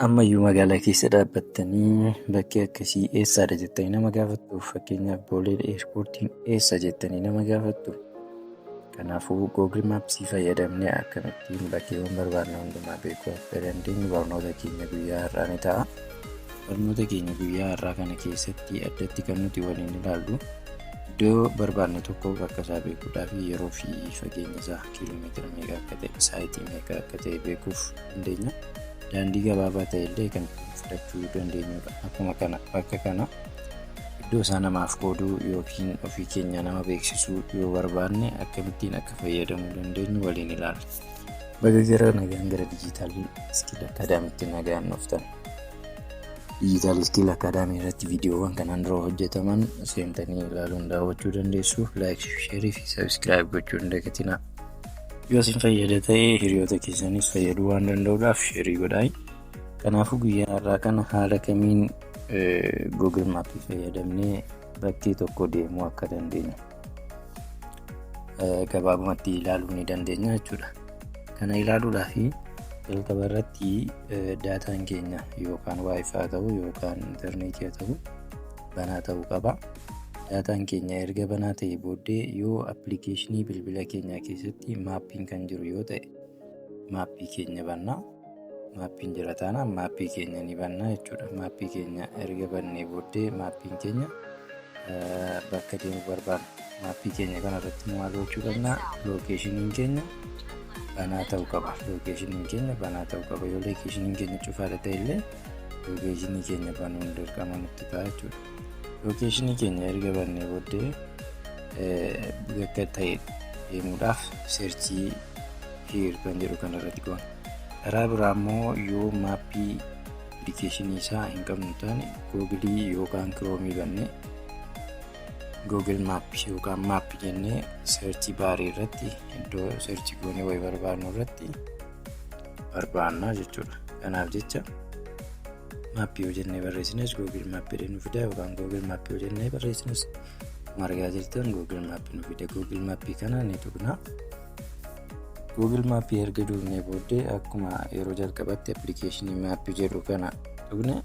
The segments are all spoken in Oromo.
Ammayyuu magaalaa keessa dhaabbattanii bakki akkasii eessaadha jettanii nama gaafattu? Fakkeenyaaf, Boolee Airportiin eessa jettanii nama gaafattu? Kanaafuu Google Mapsii fayyadamnee akkamittiin bakkeewwan barbaadne hundumaa beekuu akka dandeenyu barnoota keenya guyyaa har'aa ni ta'a. Barnoota keenya guyyaa har'aa kana keessatti addatti kan nuti waliin ilaallu, iddoo barbaadne tokko bakka isaa beekuudhaaf, yeroo fi fageenya isaa, kiiloomeetira meeqa akka ta'e, saayitii meeqa akka ta'e beekuuf dandeenya. Daandii gabaabaa ta'e illee kan fudhachuu dandeenyudha. Akkuma kana bakka kana iddoo isaa namaaf qooduu yookiin ofii keenya nama beeksisuu yoo barbaanne, akkamittiin akka fayyadamuu dandeenyu waliin ilaalla. Baga gara nagaan gara Digital Skill Academytti nagaan dhuftan. Digital Skill Academy irratti viidiyoowwan kanaan dura hojjetaman seentanii ilaaluun daawwachuu dandeessu. Like, share fi subscribe gochuu hin dagatinaa. Yoo isin fayyada ta'e, hiriyoota keessanis fayyaduu waan danda'uudhaaf share godhaa. Kanaafuu guyyaa har'aa kana haala kamiin Google Mapii fayyadamnee bakkee tokko deemuu akka dandeenyu gabaabumatti ilaaluu ni dandeenya jechuudha. Kana ilaaluudhaaf jalqaba irratti dataan keenya yookaan WiFi haa ta'u yookaan intarneetii haa ta'u banaa ta'uu qaba. Dataan keenya erga banaa ta'e booddee, yoo appilikeeshinii bilbila keenyaa keessatti mapiin kan jiru yoo ta'e, mapii keenya bannaa. Mapiin jira taanaan mapii keenya ni bannaa jechuudha. Mapii keenya erga bannee booddee, mapiin keenya bakka deemuu barbaanna. Mapii keenya kanarratti maal gochuu qabnaa? Locationiin keenya banaa ta'uu qaba. Locationiin keenya banaa ta'uu qaba. Yoo locationiin keenya cufaadha ta'e illee, locationii keenya banuun dirqama nutti ta'a jechuudha. Locationii keenya erga bannee booddee, bakka ta'e deemuudhaaf search here kan jedhu kanarratti goona. Karaa biraa immoo yoo mapii appilikeeshinii isaa hin qabnu taane, Googleii yookaan Chromeii bannee, Google Mapii yookaan map jennee search barii irratti, iddoo search goonee wayii barbaadnu irratti barbaannaa jechuudha. Kanaaf jecha mapii yoo jennee barreessines Google Mapii nu fida, yookaan Google Mapii yoo jennee barreessines, akkuma argaa jirtan Google Mapii nu fida. Google Mapii kana ni tuqna. Google Mapii erga tuqnee booddee, akkuma yeroo jalqabatti appilikeeshinii mapii jedhu kana tuqne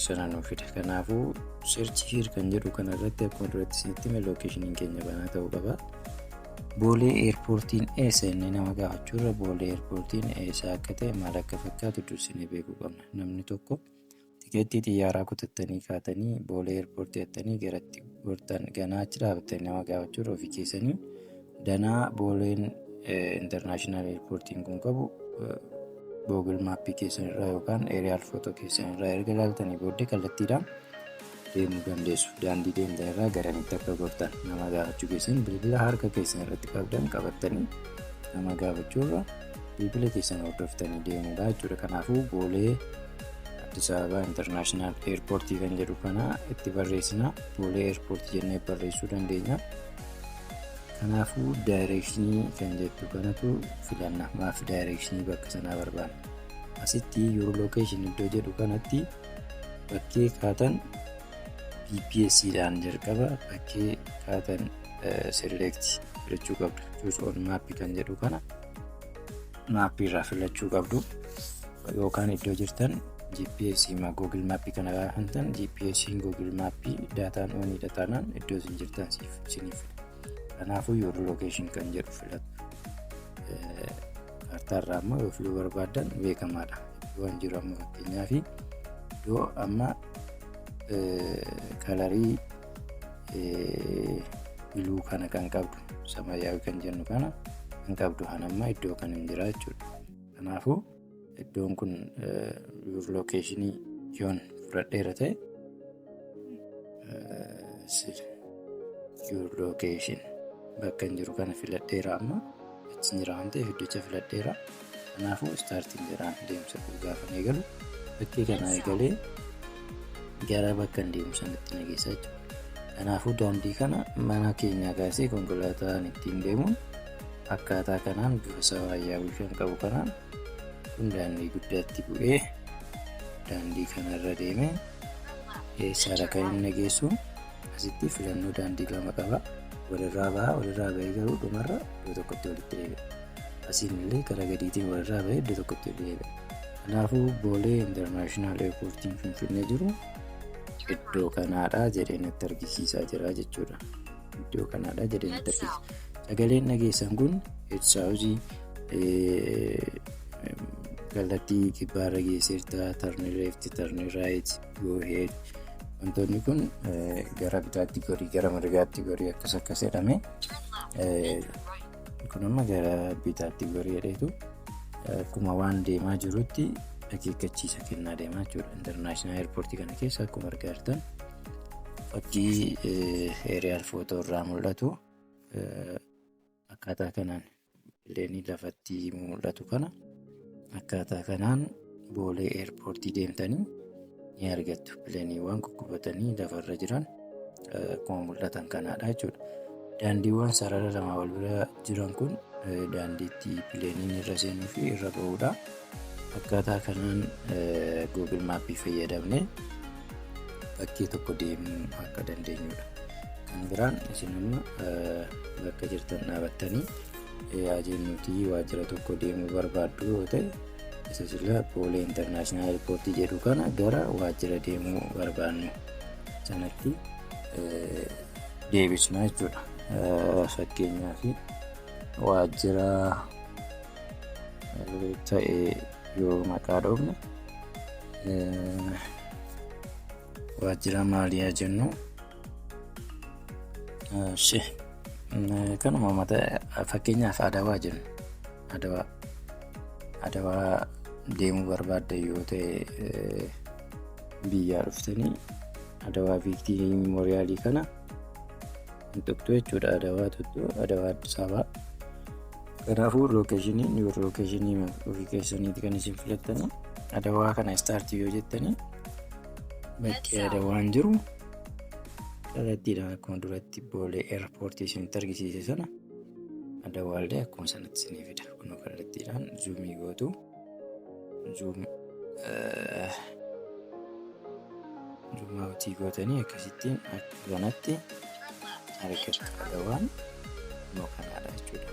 sana nu fida. Kanaafuu search here kan jedhu kana irratti, akkuma duratti isinitti hime, locationiin keenya banaa ta'uu qaba. Boolee Airportiin eessa inni nama gaafachuurra, Boolee Airportiin eessa akka ta'e, maal akka fakkaatu dursinee beekuu qabna. Namni tokko tikeettii xiyyaaraa kutattanii kaatanii Boolee Airportii jettanii garatti gortan ganaa achi dhaabattanii nama gaafachuurra, ofii keessanii danaa Booleen International Airportiin kun qabu Google Mapii keessan irraa yookaan aerial photo keessan irraa erga ilaaltanii booddee kallattiidhaan deemuu dandeessu. Daandii deemtan irraa garamitti akka gortan nama gaafachuu keessan, bilbila harka keessan irratti qabdan qabattanii nama gaafachuurra bilbila keessan hordoftanii deemuudha jechuudha. Kanaafuu Boolee Addis Ababaa International Airportii kan jedhu kana itti barreessina. Boolee Airportii jennee barreessuu dandeenya. Kanaafuu directionii kan jettu kanatu filanna. Maaf directionii bakka sanaa barbaanna? Asitti your location iddoo jedhu kanatti bakkee kaatan GPS dhaan jalqaba bakkee kaatan select filachuu qabdu. Choose on map kan jedhu kana mapii irraa filachuu qabdu. Yookaan iddoo jirtan GPS ma Google Map kana gaafantan, GPS Google Map dataan oniidha taanaan iddoo isin jirtan isiniif fida. Kanaafuu your location kan jedhu filatu. Kaartaarraa immoo yoo filuu barbaaddan beekamaadha. Iddoon jiru amma, fakkeenyaaf, iddoo amma colorii blue kana kan qabdu, samaayyaawii kan jennu kana kan qabdu, kan amma iddoo kana hin jira jechuudha. Kanaafuu iddoon kun your locationii yoon fudhadheera ta'e, your location bakka hin jiru kana filadheera, amma achi jira waan ta'eef iddocha filadheera. Kanaafuu startiin jedhaan deemsa gaafa eegalu, bakkee kana eegalee gara bakka hin deemu sanatti na geessa jechuudha. Kanaafuu daandii kana mana keenyaa kaasee konkolaataan ittiin deemuun akkaataa kanaan bifa samaayyaawii kan qabu kanaan kun daandii guddaatti bu'ee, daandii kanarra deemee eessaadha kan inni geessu? Asitti filannoo daandii lama qaba. Walirraa ba'a, walirraa bahee garuu dhumarra iddoo tokkotti walitti deebi'a. Asiin illee karaa gadiitiin walirraa bahee iddoo tokkotti deebi'a. Kanaafuu Boolee International Airportiin Finfinnee jiru iddoo kanaadha jedhee natti argisiisaa jira jechuudha. Iddoo kanaadha jedhee natti argisiisa. Sagaleen dhageessan kun head south, kallattii kibbaarra geesseerta, turn left, turn right, go ahead. Wantoonni kun gara bitaatti gorii, gara mirgaatti gorii, akkas akkas jedhame. Kun amma gara bitaatti gorii jedheetu akkuma waan deemaa jirutti akeekkachiisa kennaa deemaa jechuudha. International Airportii kana keessa akkuma argaa jirtan fakkii aerial photo irraa mul'atu, akkaataa kanaan planeii lafatti mul'atu kana akkaataa kanaan Boolee Airportii deemtanii ni argattu. Planeiiwwan kukkufatanii lafarra jiran akkuma mul'atan kanaadha jechuudha. Daandiiwwan sarara lama wal bira jiran kun daandiitti planeiin irra seenuu fi irra ba'uudha. Akkaataa kanaan Google Mapii fayyadamnee bakkee tokko deemuu akka dandeenyudha. Kan biraan isin amma bakka jirtan dhaabattanii jennuutii waajjira tokko deemuu barbaaddu yoo ta'e, isa sila Boolee International Airportii jedhu kana gara waajjira deemuu barbaannu sanatti deebisna jechuudha. Fakkeenyaaf, waajjira ta'e yoo maqaa dhoofne, waajjira maalii haa jennu? Kanuma mata, fakkeenyaaf Adawaa jennu. Adawaa deemuu barbaadda yoo ta'e, biyyaa dhuftanii Adawaa Victory Memorialii kana hin tuqxu jechuudha. Adawaa tuttu, Adawaa Addis Ababaa. Kanaafuu locationiin yoo locationii ofii keessaniiti kan isin filattanii, Adawaa kana startii yoo jettanii, bakki Adawaan jiru kallattiidhaan akkuma duratti Boolee Airportii isinitti argisiise sana Adawaallee akkuma sanatti isinii fida. Kunoo kallattiidhaan zoomii gootu, zoom outii gootanii akkasittiin akka kanatti argattu. Adawaan kunoo kanaadha jechuudha.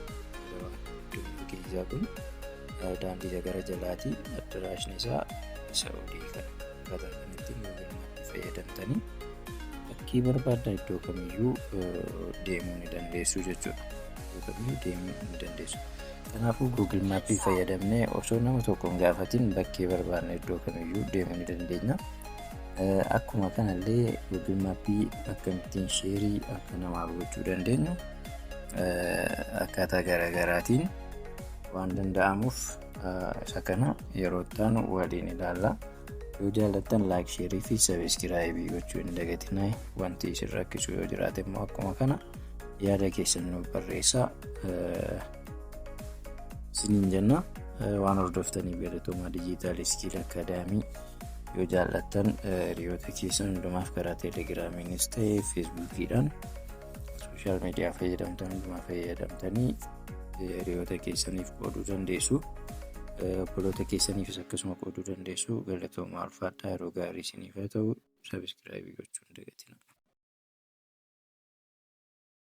Adawaan iddoon argisiisaa kun daandii gara jalaatii, addaraashni isaa isa olii kana. Akkaataa kanatti Google Mapii fayyadamtanii bakkee barbaaddan iddoo kamiyyuu deemuu ni dandeessu jechuudha. Iddoo kamiyyuu deemuu ni dandeessu. Kanaafuu Google Mapii fayyadamnee osoo nama tokko hin gaafatin bakkee barbaanne iddoo kamiyyuu deemuu ni dandeenya. Akkuma kanallee Google Mapii akkamittiin shareii akka namaaf gochuu dandeenyu akkaataa garaagaraatiin waan danda'amuuf, isa kana yeroo itti aanu waliin ilaalla. Yoo jaallattan like, shareii fi subscribeii gochuu hin dagatinaa. Wanti isin rakkisu yoo jiraate immoo akkuma kana yaada keessan nuuf barreessaa isiniin jenna. Waan hordoftaniif galatoomaa. Digital Skill Academy yoo jaallattan hiriyoota keessan hundumaaf karaa Telegramiinis ta'e Facebookiidhaan, social media fayyadamtan hundumaa fayyadamtanii hiriyoota keessaniif qooduu dandeessu. Obboloota keessaniifis akkasuma qooduu dandeessu. Galatoomaa, ulfaadhaa, yeroo gaarii isiniif haa ta'u. Subscribeii gochuu hin dagatinaa.